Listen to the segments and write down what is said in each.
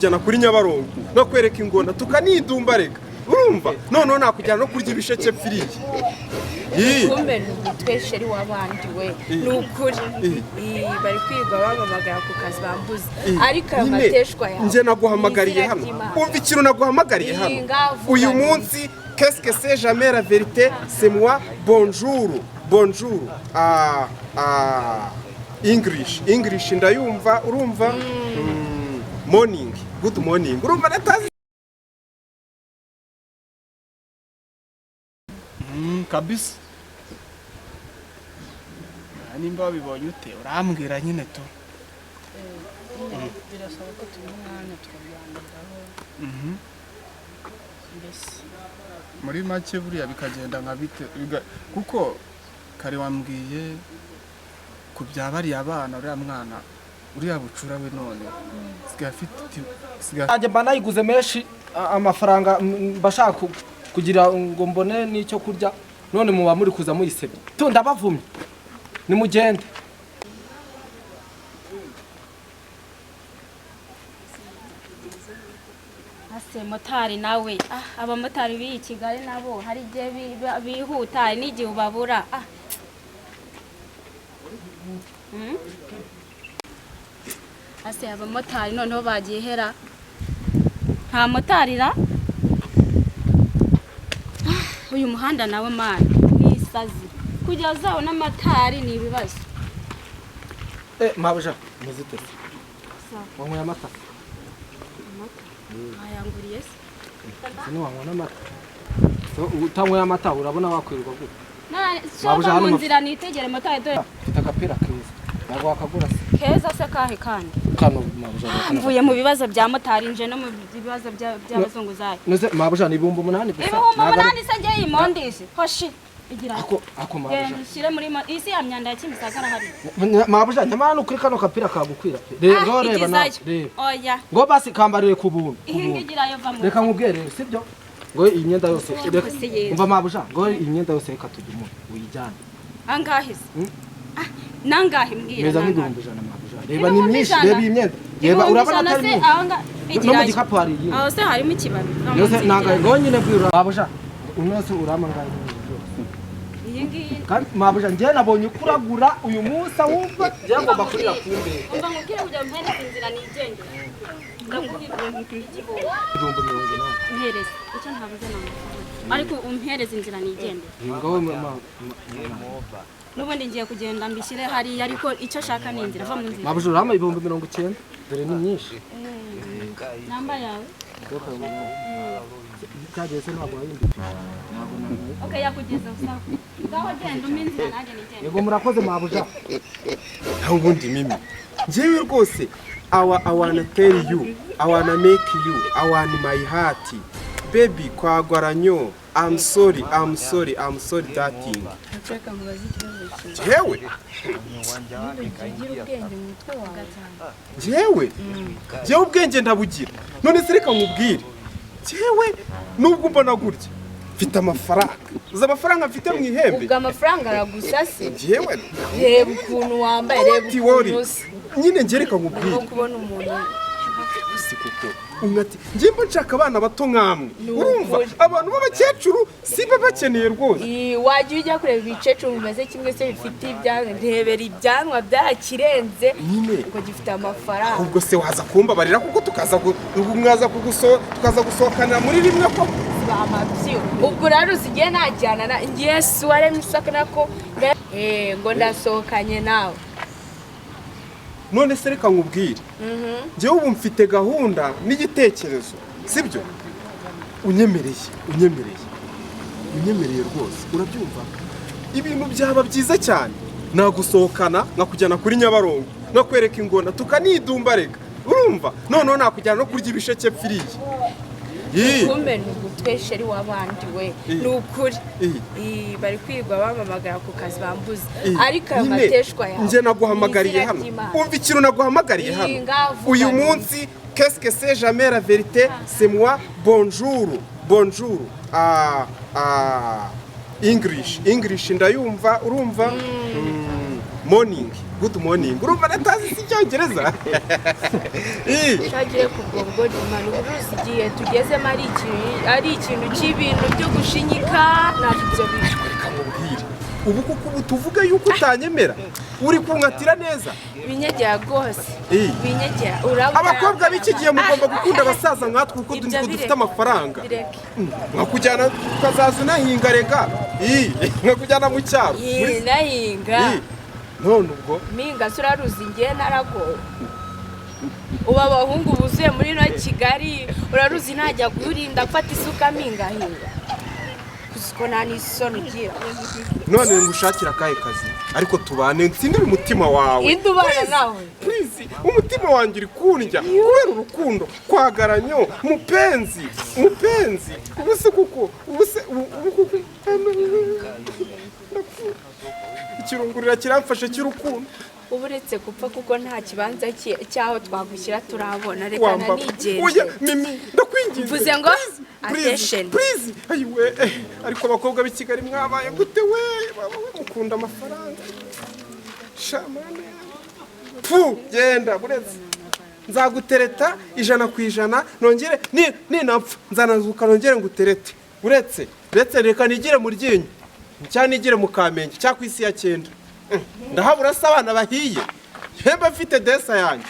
Jyana kuri Nyabarongo nkakwereka ingona, tukanidumba. Reka, urumva noneho nakujyana no kurya ibisheke pfiriye. Ii. Kumbe ni umutwe chéri w'abandi we, ni ukuri. Ii, bari kwirirwa bampamagara ku kazi bambuze, ariko ayo Nyine, mateshwa yawe njye naguhamagariye ni hano. izina ry'Imana. Umva ikintu naguhamagariye hano. Ii, ngavuga Uyu nti. munsi, qu'est-ce que c'est jamais la vérité, c'est moi. Bonjour, bonjour, ah ah, English, English ndayumva, urumva. Morning, good morning, urumva natazi. Kabisa. Ah, nimba wabibonye ute urambwira nyine tu. Birasaba ko tubiha umwanya tukabiganiraho mbese. Muri make buriya bikagenda nka bite, kuko kare wambwiye ku bya bariya bana, uriya mwana, uriya bucura we, none sigaye afite, sigaye Nanjye mba nayiguze menshi, amafaranga mba shaka kugira ngo mbone n'icyo kurya, none muba muri kuza muyisebya tu. Ndabavumye, nimugende. Ase motari nawe, ah, abamotari b'iyi Kigali nabo hari igihe bihuta, hari n'igihe ubabura, ah. Ase abamotari noneho bagiye hera, nta motari ra. Ah, uyu muhanda nawe mana ni isazi, kugeza aho n'amatari ni ibibazo. Eh, mabuja, muzite se? Wanyweye amata? Wayanguriye se? Wanywa n'amata? So, utanyweye amata urabona wakwirirwa gute? Mabuja, Soka hano mu nzira nitegere motari dore. Mfite agapira keza, ntabwo wakagura se? Keza se kahe kandi? Kano, mabuja, kano. Mvuye mu bibazo bya motari, nje no mu bibazo by'abazunguzayi. Noze mabuja, ni 8000 gusa. Ibihumbi Ntabwo ari- umunani se ngiye yimondishe hoshi igira? Ako, mabuja. Genda ushyire muri isi ya myanda ya Kimisagara hariya. Mabuja, nyamara nukuri kano kapira kagukwira pe. Reba ngaho, reba nawe. Igizayo. Reba. Oya. Ngo basi kambarire ku buntu, ku Ihinga buntu. igirayo, va mu Reka nkubwire rero, sibyo? Ngo iyi myenda yose, reka. Se Yezu. Umva mabuja, ngo iyi myenda yose reka tujye uyijyane. Angahe se? Hmm? Ah, nangahe mbwira? Meza Nangahe? nk'100,000, mabuja. Reba, ni Ibihumbi myinshi. ijana? Reba iyi myenda, reba. Ibihumbi Urabona ijana atari se myinshi? aho No mu igirayo. gikapu hari iyindi. Aho se harimo ikibabi? Va mu Yose nzira, nangahe? igirayo. Ngo nyine bwira mabuja, unose urama ngahe byose? Iyi ngiyi. Kandi mabuja, njye nabonye ukuragura uyu munsi, ahubwo njye ngomba kurira ku mbehe. Umva nkubwire, kugira ngo mpereze inzira nigenge, ndaguha 80,000. 80,000. Mpereze icyo ntabuze ni amafaranga, ariko umpereze inzira nigendere. Ngaho N'ubundi ngiye kugenda mbishyire hariya, ariko icyo ashaka ni inzira, va mu nzira. Mabuja, urama 90,000, dore ni myinshi. Namba yawe? Cyagiye se ntabwo wayindi, ntabwo namenye. Ok, yakugeza sawa, ngaho genda umpe inzira nanjye nigende. Yego, murakoze mabuja. Naho ubundi mimi, njyewe rwose awa I wanna tell you, I wanna make you, I want my heart, baby, kwagwaranyo. I'm sorry, I'm sorry, I'm sorry dating. Reka nkubaze ikibazo kimwe. Njyewe Ugira ubwenge mu mutwe wawe? Njyewe ubwenge ndabugira. None se reka nkubwire, njyewe nubwo mbona gutya mfite amafaranga, uzi amafaranga mfite mu ihembe? Ubwo amafaranga aragusase? Njyewe Reba ukuntu wambaye, reba tiwori ukuntu usa. Nyine njye reka nkubwire. Nko kubona umuntu Si kuko umwe ati njye mba nshaka abana bato nkamwe. Ni Urumva, ukuri. abantu b'abakecuru siba bakeneye rwose. Ii, wajya ujya kureba ibicecuru bimeze kimwe se bifite ibyanwa, ndebera ibyanwa byarakirenze. Nyine. Ngo gifite amafaranga. Ubwo se waza kumbabarira kuko tukaza mwaza tukaza gusohokanira muri rimwe ko? Amabyi ubwo rero uzigiye najyana na ngiye si waremye isaka nako ngo ndasohokanye nawe. None se reka nkubwire, njyewe ubu mfite gahunda n'igitekerezo, sibyo? Unyemereye, unyemereye, unyemereye rwose, urabyumva, ibintu byaba byiza cyane nagusohokana nkakujyana kuri Nyabarongo nkakwereka ingona, tukanidumba. Reka, urumva noneho nakujyana no kurya ibisheke pfiriye. Ii. Kumbe ni ugutwe chéri w'abandi we, ni ukuri. Ii. Ii, bari kwirirwa bampamagara ku kazi bambuze, Ii. ariko ayo Nyine, mateshwa yawe njye naguhamagariye ni izina hano. ry'Imana. Umva ikintu naguhamagariye Ii, hano. ngavuga Uyu nti. munsi, qu'est-ce que c'est jamais la vérité, c'est moi. Bonjour, bonjour, ah ah, English, English ndayumva, urumva. Morning. Good morning. Urumva natazi si icyongereza. Shagiye kubwo imana uburuzi igihe tugezemo ari ikintu cy'ibintu byo gushinyika ntabwo ibyo bintu. Reka nkubwire. Ubu kuko ubu tuvuge yuko utanyemera uri kunkatira neza. Binyegera rwose. Binyegera. Abakobwa b'iki gihe mugomba gukunda abasaza nkatwe kuko dufite amafaranga. Nkakujyana ukazaza unahinga rega. Nkakujyana mu cyaro. Nahinga. None ubwo mpinga se uraruzi ngiye naragowe. Ubu abahungu buzuye muri no Kigali uraruzi ntajya gurinda gufata isuka mpingahinga. Kuko nta n'isoni ugira. None ngushakira akahe kazi ariko tubane nsindire umutima wawe. Indubana nawe. Please, umutima wanjye uri kundya kubera urukundo kwagaranyo mupenzi mupenzi ubuse kuko ubuse ubu kuko ikirungurira kiramfashe cy'urukundo. Ubu uretse gupfa kuko nta kibanza cyaho twagushyira turabona reka nanigende. Oya Mimi ndakwinginze. Mvuze ngo attention. Please. Ayiwe ariko abakobwa b'i Kigali mwabaye gute we mukunda amafaranga. Shamane. Pu genda buretse. Nzagutereta 100% nongere ninapfa nzanazuka nongere nguterete. Uretse reka nigire mu ryinyo. Cyane nigire mu Kamenge cya ku isi ya 9. Ndahabura se abana bahiye. Hemba mfite desa yanjye.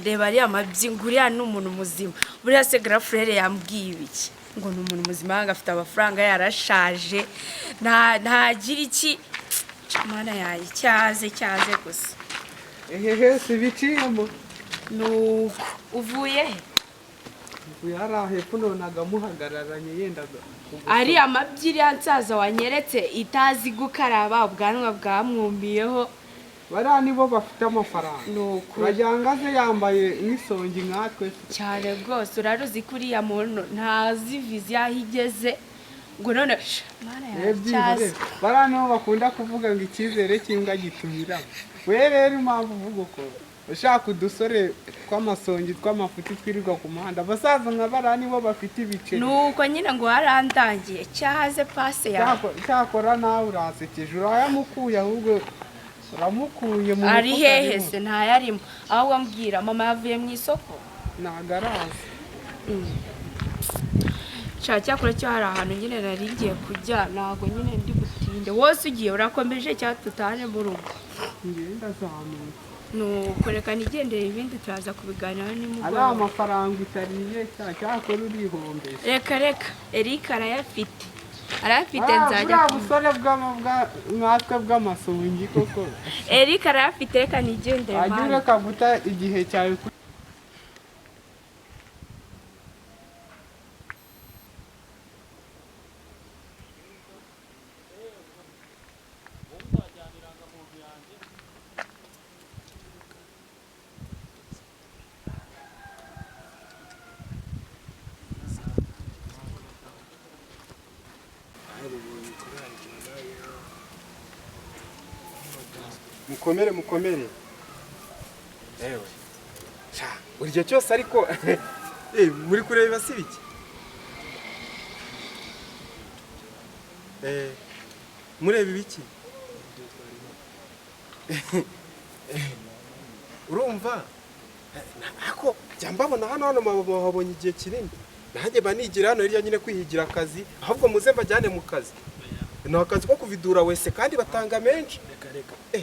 Reba ariya mabyi nguriya ni umuntu muzima. Buriya se Grafrere yambwiye ibiki? Ngo ni umuntu muzima ngo afite amafaranga yarashaje. Ntagira iki. Mana yayi cyaze cyaze gusa. Ehehe si biciyemo. Nuko uvuye he? Uvuye hariya hepfo nonaga muhagararanye yenda. Ari amabyi iriya nsaza wanyeretse itazi gukaraba ubwanwa bwamwumbiyeho. Bariya nibo bafite amafaranga. Nuko urajyanga ze yambaye nk'isongi nkatwe. Cyane rwose uraruzi ko uriya muntu ntazi viziyo aho igeze ngo none mana yawe. Bariya nibo bakunda kuvuga ngo icyizere cy'imbwa gitumira. We rero impamvu uvuga uko ushaka udusore tw'amasongi tw'amafuti twirirwa ku muhanda abasaza nka bariya nibo bafite ibice. Nuko nyine ngo warandangiye cyahaze pase yawe. Cyakora nawe urasekeje urayamukuye ahubwo uramukuye mu ari hehe se ntayarimo ahubwo ambwira mama yavuye mu isoko ntago araza. Cyakora cyo hari ahantu nyine nari ngiye kujya ntago nyine ndi butinde wose ugiye urakomeje cyangwa tutane mu rugo. Ngenda zamuka. Nuko reka nigendere ibindi turaza kubiganiraho nimugoroba. Ari amafaranga utariye cyakora urihombesha. Reka reka Eric arayafite. Arayafite nzajya. Buriya busore nkatwe bw'amasongi koko. Eric arayafite reka nigendere. Wajya ureka guta igihe cyawe. Mukomere mukomere. Ewe. Sha, buri gihe cyose ariko muri kureba si biki? Mureba ibiki? Urumva? Ako jya mbabona hano mabonye igihe kinini. Nanjye banigira hano hirya nyine kwihigira akazi, ahubwo muze mbajyane mu kazi. Ni akazi ko kuvidura wese kandi batanga menshi.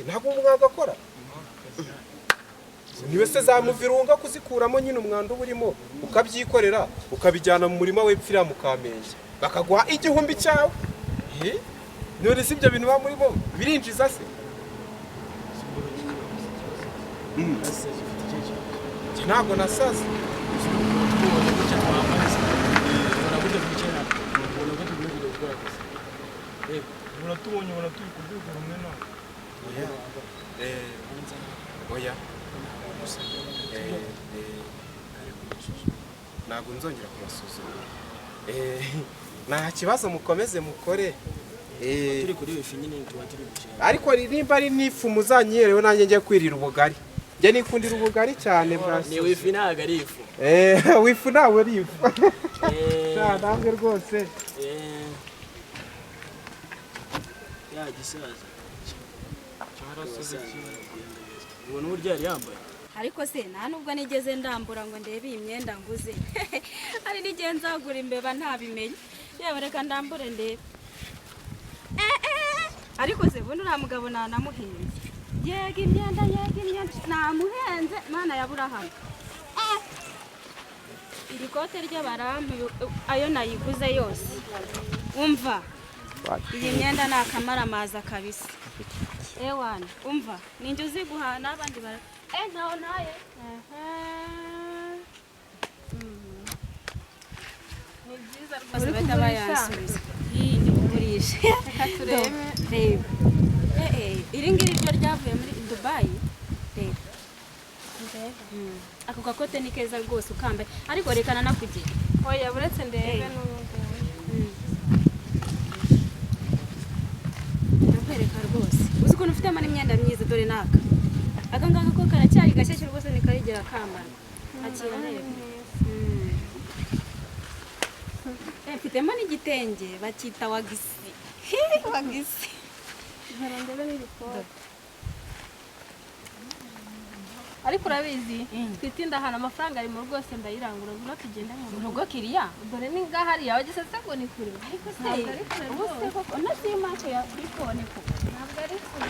Ntabwo mwagakora. Niwe se zamuvirunga kuzikuramo nyine umwanda urimo ukabyikorera ukabijyana mu murima wepfira mu Kamenge bakaguha 1000 cyawe. None si ibyo bintu ba murimo birinjiza se? Ntabwo nasaze. Oya. Ntabwo nzongera kubasuzugura. Nta kibazo mukomeze mukore. Ariko nimba ari n'ifu muzanyiherewe nanjye njye kwirira ubugari. Njye nikundira ubugari cyane bwa. Ni wifi ntabwo ari ifu. Wifu ntabwo ari ifu. Ntabwo rwose. Ya gisaza. Ubona uburyo yari yambaye. Ariko se nta nubwo nigeze ndambura ngo ndebe iyi myenda nguze. Hari n'igihe nzagura imbeba ntabimenye. Yewe reka ndambure ndebe. Ariko se bundi uriya mugabo nanamuhenze. Yega imyenda, yega imyenda, namuhenze Mana ya Aburahamu. Iri kote ry'abaramu ayo nayiguze yose. Umva, iyi myenda ni akamaramaza kabisa. Ewana, umva, ninjye uziguha n'abandi bara. Ntaho ntaye. Ni byiza rwose bahita bayansubiza. Iyi ndi kugurisha. Reka turebe. Reba. Iri ngiri ryo ryavuye muri Dubai. Reba. Ako gakote ni keza rwose ukambaye. Ariko reka nanakugira. Oya, buretse ndebe n'ubu. Ndakwereka rwose. Uzi ukuntu ufitemo n'imyenda myiza, dore naka. Aka ngaka ko karacyari gashyashya rwose ntikarigera kambarwa. Akira reba. Mfitemo n'igitenge bacyita wagisi. Wagisi. Ndebe n'irikote. Ariko urabizi twitinda ahantu amafaranga ari mu rwose ndayirangura ngwino tugende mu rugo kiriya. Dore ni ngaha hariya wageze se ngo ni kure. Ariko se ubu se koko nasi macho ya kuri koko. Ntabwo ari kure.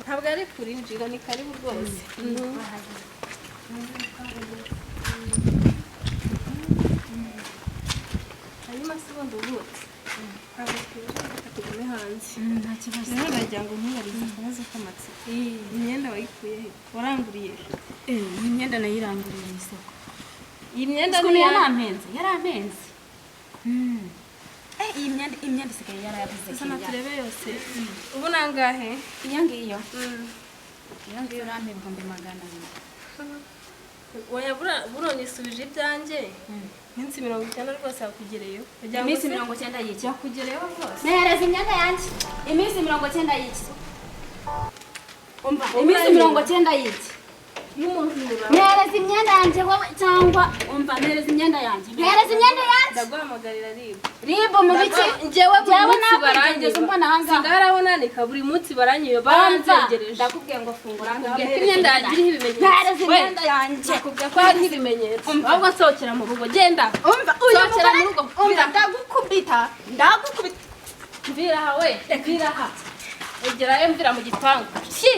Ntabwo ari kure injira ni karibu rwose. Hanyuma se ubundi ubutse. Ntabwo twinjira reka tugume hanze. Nta kibazo. Rero ndagira ngo ntubarize akabazo k'amatsiko. Imyenda wayikuye he? Waranguriye? Iyi myenda nayiranguriye mu isoko. Iyi myenda ni yarampenze, yarampenze. Iyi myenda, imyenda isigaye yarabuze. Sana turebe yose. Ubu nangahe? Iyo ngiyo. Iyo ngiyo urampa 200,000. Oya buronisubije ibyanjye. Iminsi 90 rwose yakugereyeho. Iminsi 90 y'iki? Yakugereyeho rwose. Nehereza imyenda yanjye. Iminsi 90 y'iki? Umva, iminsi 90 y'iki? Nehereza imyenda yanjye wowe cyangwa umva nehereza imyenda yanjye. Nehereza imyenda yanjye. Ndaguhamagarira Ribu. Ribu mu biki? Njyewe buri munsi barangiza mbona ahangaha. Singarabona buri munsi baranyiyo baranzengereje. Ndakubwiye ngo fungura ngaho. Imyenda yanjye iriho ibimenyetso. Nehereza imyenda yanjye. Nakubwiye ko hariho ibimenyetso. Ahubwo nsohokera mu rugo genda. Umva uyu mugore umva ndagukubita. Ndagukubita. Mvira aha we. Mvira aha. Egerayo mvira mu gipangu. Shi.